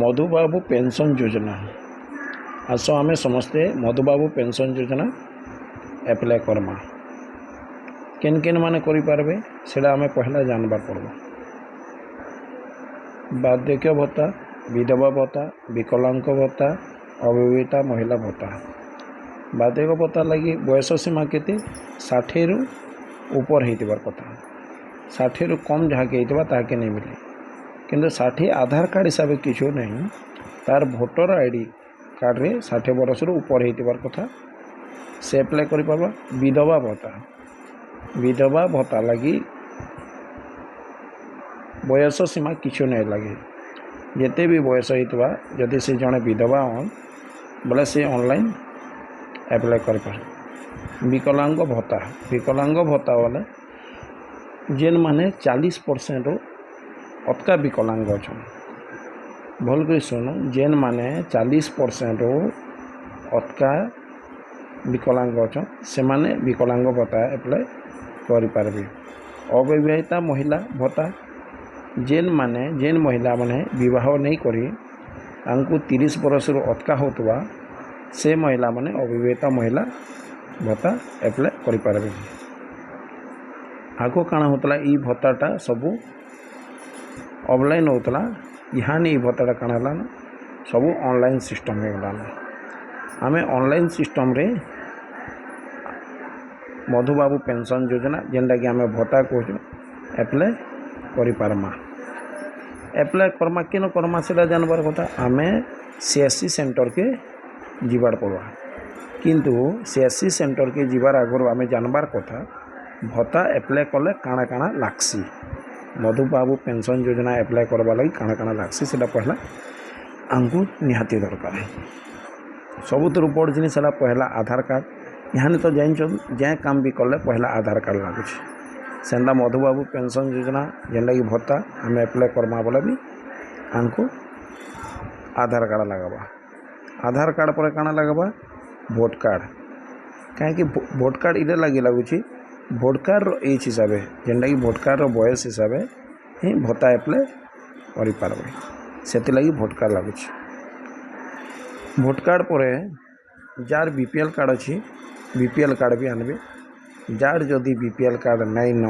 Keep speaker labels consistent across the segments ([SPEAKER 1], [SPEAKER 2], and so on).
[SPEAKER 1] Madhubabu pension ଯୋଜନା। ଆସ, ଆମେ ସମସ୍ତେ ମଧୁବାବୁ ପେନ୍ସନ୍ ଯୋଜନା ଆପ୍ଲାଏ କର୍ମା। କେନ୍ କେନ୍ ମାନେ କରିପାରବେ, ସେଟା ଆମେ ପହିଲା ଜାଣବାର୍ ପଡ଼୍ବା। ବାର୍ଦ୍ଧକ୍ୟ ଭତ୍ତା, ବିଧବା ଭତ୍ତା, ବିକଳାଙ୍ଗ ଭତ୍ତା, ଅବିବାହିତା ମହିଳା ଭତ୍ତା। ବାର୍ଦ୍ଧକ୍ୟ ଭତ୍ତା ଲାଗି ବୟସ ସୀମା କେତେ? 60ରୁ ଉପର ହେଇଥିବାର କଥା। 60ରୁ କମ୍ ଯାହାକେ ହେଇଥିବା, ତାହାକେ ନେଇ ମିଲେ। କିନ୍ତୁ 60 ଆଧାର କାର୍ଡ଼ ହିସାବେ କିଛି ନାହିଁ, ତାର ଭୋଟର I D କାର୍ଡ଼ରେ 60 ବରଷରୁ ଉପର ହେଇଥିବାର କଥା, ସେ ଆପ୍ଲାଏ କରିପାରବା। ବିଧବା ଭତ୍ତା। ବିଧବା ଭତ୍ତା ଲାଗି ବୟସ ସୀମା କିଛି ନାଇଁ ଲାଗେ। ଯେତେ ବି ବୟସ ହେଇଥିବା, ଯଦି ସେ ଜଣେ ବିଧବା ହନ୍ ବୋଲେ ସେ ଅନଲାଇନ୍ ଆପ୍ଲାଏ କରିପାରେ। ବିକଳାଙ୍ଗ ଭତ୍ତା। ବିକଳାଙ୍ଗ ଭତ୍ତା ବୋଲେ ଯେନ୍ମାନେ 40%ରୁ ଅଧ୍କା ବିକଳାଙ୍ଗ ଅଛନ୍। ଭଲ୍ କରି ଶୁଣୁ, ଯେନ୍ମାନେ 40%ରୁ ଅଧ୍କା ବିକଳାଙ୍ଗ ଅଛନ୍, ସେମାନେ ବିକଳାଙ୍ଗ ଭତ୍ତା ଆପ୍ଲାଏ କରିପାରିବେ। ଅବିବାହିତା ମହିଳା ଭତ୍ତା, ଯେନ୍ମାନେ ଯେନ୍ ମହିଳାମାନେ ବିବାହ ନେଇ କରି ତାଙ୍କୁ 30 ବରଷରୁ ଅଧ୍କା ହେଉଥିବା, ସେ ମହିଳାମାନେ ଅବିବାହିତା ମହିଳା ଭତ୍ତା ଆପ୍ଲାଏ କରିପାରିବେ। ଆଗ କାଣା ହେଉଥିଲା, ଇ ଭତ୍ତାଟା ସବୁ ଅଫଲାଇନ୍ ହେଉଥିଲା। ଇହାନି ଇ ଭତ୍ତାଟା କାଣା ହେଲାନ, ସବୁ ଅନଲାଇନ୍ ସିଷ୍ଟମ୍ ହେଇଗଲାନ। ଆମେ ଅନଲାଇନ୍ ସିଷ୍ଟମ୍ରେ ମଧୁବାବୁ ପେନ୍ସନ୍ ଯୋଜନା, ଯେନ୍ଟାକି ଆମେ ଭତ୍ତା କହୁଛୁ, ଆପ୍ଲାଏ କରିପାରମା। ଆପ୍ଲାଏ କର୍ମା, କେନ କର୍ମା, ସେଟା ଜାଣବାର କଥା। ଆମେ ସିଏସ୍ସି ସେଣ୍ଟର୍କେ ଯିବାର୍ ପଡ଼୍ବା। କିନ୍ତୁ ସିଏସ୍ସି ସେଣ୍ଟର୍କେ ଯିବାର ଆଗରୁ ଆମେ ଜାଣବାର୍ କଥା, ଭତ୍ତା ଆପ୍ଲାଏ କଲେ କାଣା କାଣା ଲାଗ୍ସି। ମଧୁବାବୁ ପେନ୍ସନ୍ ଯୋଜନା ଆପ୍ଲାଏ କର୍ବାର୍ ଲାଗି କାଣା କାଣା ଲାଗ୍ସି, ସେଟା ପହଲା ଆମକୁ ନିହାତି ଦରକାର। ସବୁଥିରୁ ବଡ଼ ଜିନିଷ ହେଲା ପହଲା ଆଧାର କାର୍ଡ଼। ଇହାନି ତ ଜାଣିଛନ୍, ଯେ କାମ ବି କଲେ ପହଲା ଆଧାର କାର୍ଡ଼ ଲାଗୁଛି। ସେନ୍ତା ମଧୁବାବୁ ପେନ୍ସନ୍ ଯୋଜନା, ଯେନ୍ଟାକି ଭତ୍ତା, ଆମେ ଆପ୍ଲାଏ କର୍ମା ବୋଲେ ବି ଆମକୁ ଆଧାର କାର୍ଡ଼ ଲାଗ୍ବା। ଆଧାର କାର୍ଡ଼ ପରେ କାଣା ଲାଗ୍ବା? Vote card. କାହିଁକି ଭୋଟ୍ କାର୍ଡ଼ ଇଟା ଲାଗି ଲାଗୁଛି, ଭୋଟ୍ କାର୍ଡ଼ର ଏଜ୍ ହିସାବେ, ଯେନ୍ଟାକି ଭୋଟ୍ କାର୍ଡ଼ର ବୟସ ହିସାବେ ହିଁ ଭତ୍ତା ଆପ୍ଲାଏ କରିପାରବେ। ସେଥିଲାଗି ଭୋଟ୍ କାର୍ଡ଼ ଲାଗୁଛି। ଭୋଟ୍ କାର୍ଡ଼ ପରେ ଯାହାର ବିପିଏଲ୍ କାର୍ଡ଼ ଅଛି, ବିପିଏଲ୍ କାର୍ଡ଼ ବି ଆନବେ। ଯାହାର ଯଦି ବିପିଏଲ୍ କାର୍ଡ଼ ନାଇଁ ନ,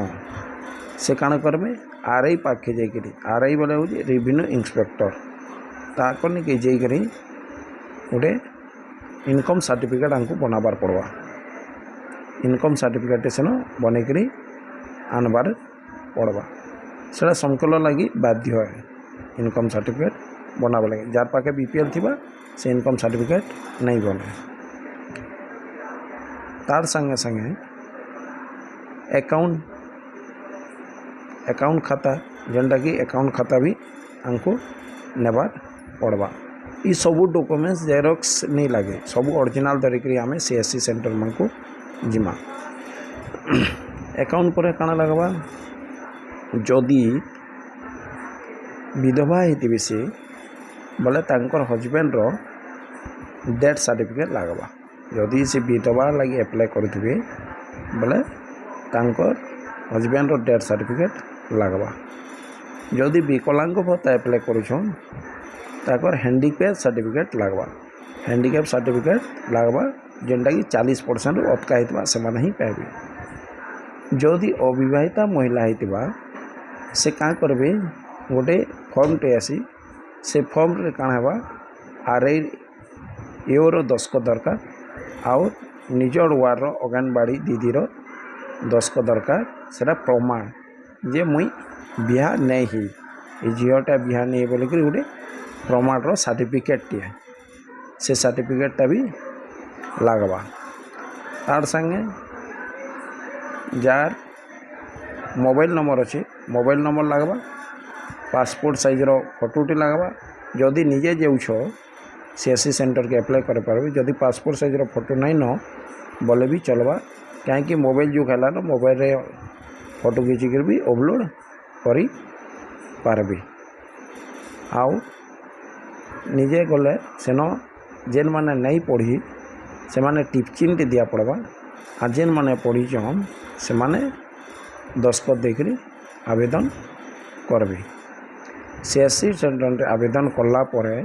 [SPEAKER 1] ସେ କାଣା କରବେ? ଆର୍ I ପାଖେ ଯାଇକରି, ଆର୍ I ବୋଲେ ହେଉଛି ରେଭିନ୍ୟୁ ଇନ୍ସପେକ୍ଟର, ତାକର୍ ନିକେ ଯାଇକରି ଗୋଟେ ଇନକମ୍ ସାର୍ଟିଫିକେଟ୍ ଆମକୁ ବନାବାର୍ ପଡ଼୍ବା। ଇନକମ୍ ସାର୍ଟିଫିକେଟ୍ଟେ ସେନ ବନେଇକରି ଆନବାର୍ ପଡ଼୍ବା। ସେଟା ସଂକଳ୍ପ ଲାଗି ବାଧ୍ୟ ହେ ଇନକମ୍ ସାର୍ଟିଫିକେଟ୍ ବନାବା ଲାଗି। ଯାର୍ ପାଖେ ବିପିଏଲ୍ ଥିବା, ସେ ଇନକମ୍ ସାର୍ଟିଫିକେଟ୍ ନାଇଁ ବନେ। ତାର୍ ସାଙ୍ଗେ ସାଙ୍ଗେ ଆକାଉଣ୍ଟ ଖାତା, ଯେନ୍ଟାକି ଆକାଉଣ୍ଟ ଖାତା ବି ଆମକୁ ନେବାର୍ ପଡ଼୍ବା। ଇ ସବୁ ଡକୁମେଣ୍ଟସ୍ ଜେରକ୍ସ ନେଇ ଲାଗେ, ସବୁ ଅରିଜିନାଲ୍ ଧରିକିରି ଆମେ ସିଏସ୍ସି ସେଣ୍ଟର୍ମାନଙ୍କୁ ଯିମା। ଆକାଉଣ୍ଟ ପରେ କାଣା ଲାଗ୍ବା? ଯଦି ବିଧବା ହେଇଥିବେ ସେ ବୋଲେ ତାଙ୍କର ହଜବେଣ୍ଡର ଡେଥ୍ ସାର୍ଟିଫିକେଟ୍ ଲାଗ୍ବା। ଯଦି ସେ ବିଧବା ଲାଗି ଆପ୍ଲାଏ କରିଥିବେ ବୋଲେ ତାଙ୍କର ହଜବେଣ୍ଡର ଡେଥ୍ ସାର୍ଟିଫିକେଟ୍ ଲାଗ୍ବା। ଯଦି ବିକଳାଙ୍ଗ ଭତ୍ତା ଆପ୍ଲାଏ କରୁଛନ୍, ତାଙ୍କର ହ୍ୟାଣ୍ଡିକ୍ୟାପ୍ ସାର୍ଟିଫିକେଟ୍ ଲାଗ୍ବା। ହ୍ୟାଣ୍ଡିକ୍ୟାପ୍ ସାର୍ଟିଫିକେଟ୍ ଲାଗ୍ବା, ଯେନ୍ଟାକି 40%ରୁ ଅଧ୍କା ହେଇଥିବା, ସେମାନେ ହିଁ ପାଇବେ। ଯଦି ଅବିବାହିତା ମହିଳା ହେଇଥିବା, ସେ କାଁ କରିବେ? ଗୋଟେ ଫର୍ମଟେ ଆସି, ସେ ଫର୍ମରେ କାଣା ହେବା, ଆର୍ I ଏଓର ଦସ୍ତଖତ ଦରକାର ଆଉ ନିଜର ୱାର୍ଡ଼ର ଅଙ୍ଗନବାଡ଼ି ଦିଦିର ଦସ୍ତଖତ ଦରକାର। ସେଟା ପ୍ରମାଣ ଯେ ମୁଇଁ ବିହା ନେଇ ହେଇ, ଏ ଝିଅଟା ବିହା ନେଇ ବୋଲିକିରି ଗୋଟେ ପ୍ରମାଣର ସାର୍ଟିଫିକେଟ୍ଟିଏ, ସେ ସାର୍ଟିଫିକେଟ୍ଟା ବି ଲାଗ୍ବା। ତାର୍ ସାଙ୍ଗେ ଯାର୍ ମୋବାଇଲ୍ ନମ୍ବର୍ ଅଛି, ମୋବାଇଲ୍ ନମ୍ବର୍ ଲାଗ୍ବା, ପାସପୋର୍ଟ ସାଇଜ୍ର ଫଟୋଟେ ଲାଗ୍ବା। ଯଦି ନିଜେ ଯାଉଛ ସିଏସ୍ସି ସେଣ୍ଟର୍କେ, ଆପ୍ଲାଏ କରିପାରବେ। ଯଦି ପାସପୋର୍ଟ ସାଇଜ୍ର ଫଟୋ ନାଇଁ ନ ବୋଲେ ବି ଚଲ୍ବା, କାହିଁକି ମୋବାଇଲ୍ ଯୁଗ ହେଲାନ, ମୋବାଇଲ୍ରେ ଫଟୋ ଘିଚିକିରି ବି ଅପଲୋଡ଼ କରିପାରବେ। ଆଉ ନିଜେ ଗଲେ ସେନ ଯେନ୍ମାନେ ନାଇଁ ପଢ଼ି, ସେମାନେ ଟିପ୍ ଚିହ୍ନଟେ ଦିଆ ପଡ଼୍ବା, ଆଉ ଯେନ୍ମାନେ ପଢ଼ିଛନ୍, ସେମାନେ ଦସ୍ତଖତ ଦେଇକରି ଆବେଦନ କରବେ। ସିଏସ୍ସି ସେଣ୍ଟର୍ରେ ଆବେଦନ କଲା ପରେ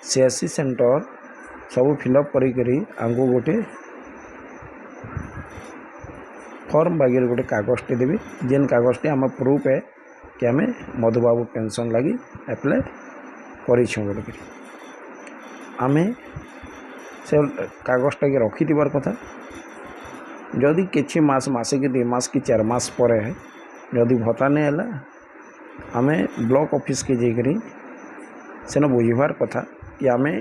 [SPEAKER 1] ସିଏସ୍ସି ସେଣ୍ଟର୍ ସବୁ ଫିଲ୍ଅପ୍ କରିକରି ଆମକୁ ଗୋଟେ ଫର୍ମ ବାଗିରେ ଗୋଟେ କାଗଜଟେ ଦେବେ, ଯେନ୍ କାଗଜଟି ଆମ ପ୍ରୁଫ୍ ଏ କି ଆମେ ମଧୁବାବୁ ପେନ୍ସନ୍ ଲାଗି ଆପ୍ଲାଏ କରିଛୁଁ ବୋଲିକରି। ଆମେ ସେ କାଗଜଟାକେ ରଖିଥିବାର୍ କଥା। ଯଦି କିଛି ମାସ, ମାସେ କି 2 ମାସ କି 4 ମାସ ପରେ ଯଦି ଭତ୍ତା ନାଇଁ ହେଲା, ଆମେ ବ୍ଲକ୍ ଅଫିସ୍କେ ଯାଇକରି ସେନ ବୁଝିବାର୍ କଥା କି ଆମେ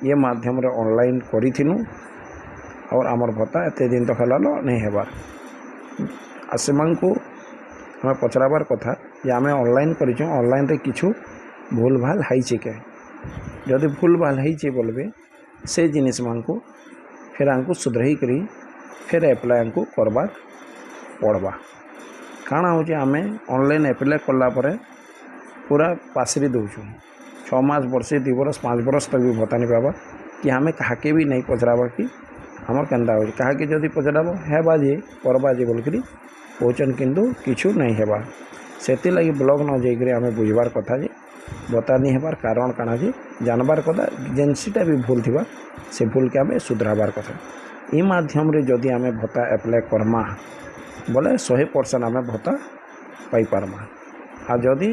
[SPEAKER 1] ଇଏ ମାଧ୍ୟମରେ ଅନଲାଇନ୍ କରିଥିନୁ ଆଉର୍ ଆମର୍ ଭତ୍ତା ଏତେ ଦିନ ତକ୍ ହେଲାନ ନାଇଁ ହେବାର୍। ଆଉ ସେମାନଙ୍କୁ ଆମେ ପଚରାବାର୍ କଥା ଯେ ଆମେ ଅନଲାଇନ୍ କରିଛୁଁ, ଅନଲାଇନ୍ରେ କିଛି ଭୁଲ୍ ଭାଲ୍ ହେଇଛେ କେଁ? ଯଦି ଭୁଲ୍ ଭାଲ୍ ହେଇଛେ ବୋଲବେ, ସେ ଜିନିଷ୍ମାନଙ୍କୁ ଫେର୍ ଆମକୁ ସୁଧରେଇକରି ଫେର୍ ଆପ୍ଲାଏ ଆମକୁ କରବାର୍ ପଡ଼ବା। କାଣା ହଉଛେ, ଆମେ ଅନଲାଇନ୍ ଆପ୍ଲାଏ କଲା ପରେ ପୁରା ପାଶରି ଦଉଛୁଁ। 6 ମାସ, ବର୍ଷେ, 2 ବରଷ, 5 ବରଷ ତକ୍ ବି ଭତ୍ତା ନାଇଁ ପାଏବା କି ଆମେ କାହାକେ ବି ନାଇଁ ପଚରାବା କି ଆମର୍ କେନ୍ତା ହଉଛେ। କାହାକେ ଯଦି ପଚରାବ, ହେବା ଯେ, କରବା ଯେ ବୋଲିକରି କହୁଛନ୍, କିନ୍ତୁ କିଛୁ ନାଇଁ ହେବା। ସେଥିର୍ଲାଗି ବ୍ଲକ୍ ନ ଯାଇକରି ଆମେ ବୁଝବାର୍ କଥା ଯେ ଭତ୍ତା ନି ହେବାର୍ କାରଣ କାଣା ଯେ ଜାଣବାର୍ କଥା। ଯେନ୍ସିଟା ବି ଭୁଲ୍ ଥିବା, ସେ ଭୁଲ୍କେ ଆମେ ସୁଧରାବାର୍ କଥା। ଇ ମାଧ୍ୟମରେ ଯଦି ଆମେ ଭତ୍ତା ଆପ୍ଲାଏ କର୍ମା ବୋଲେ 100% ଆମେ ଭତ୍ତା ପାଇପାର୍ମା। ଆଉ ଯଦି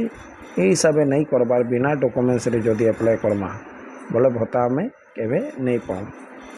[SPEAKER 1] ଏଇ ହିସାବେ ନାଇଁ କର୍ବାର୍, ବିନା ଡକୁମେଣ୍ଟସରେ ଯଦି ଆପ୍ଲାଏ କର୍ମା ବୋଲେ ଭତ୍ତା ଆମେ କେବେ ନେଇ ପାଉ।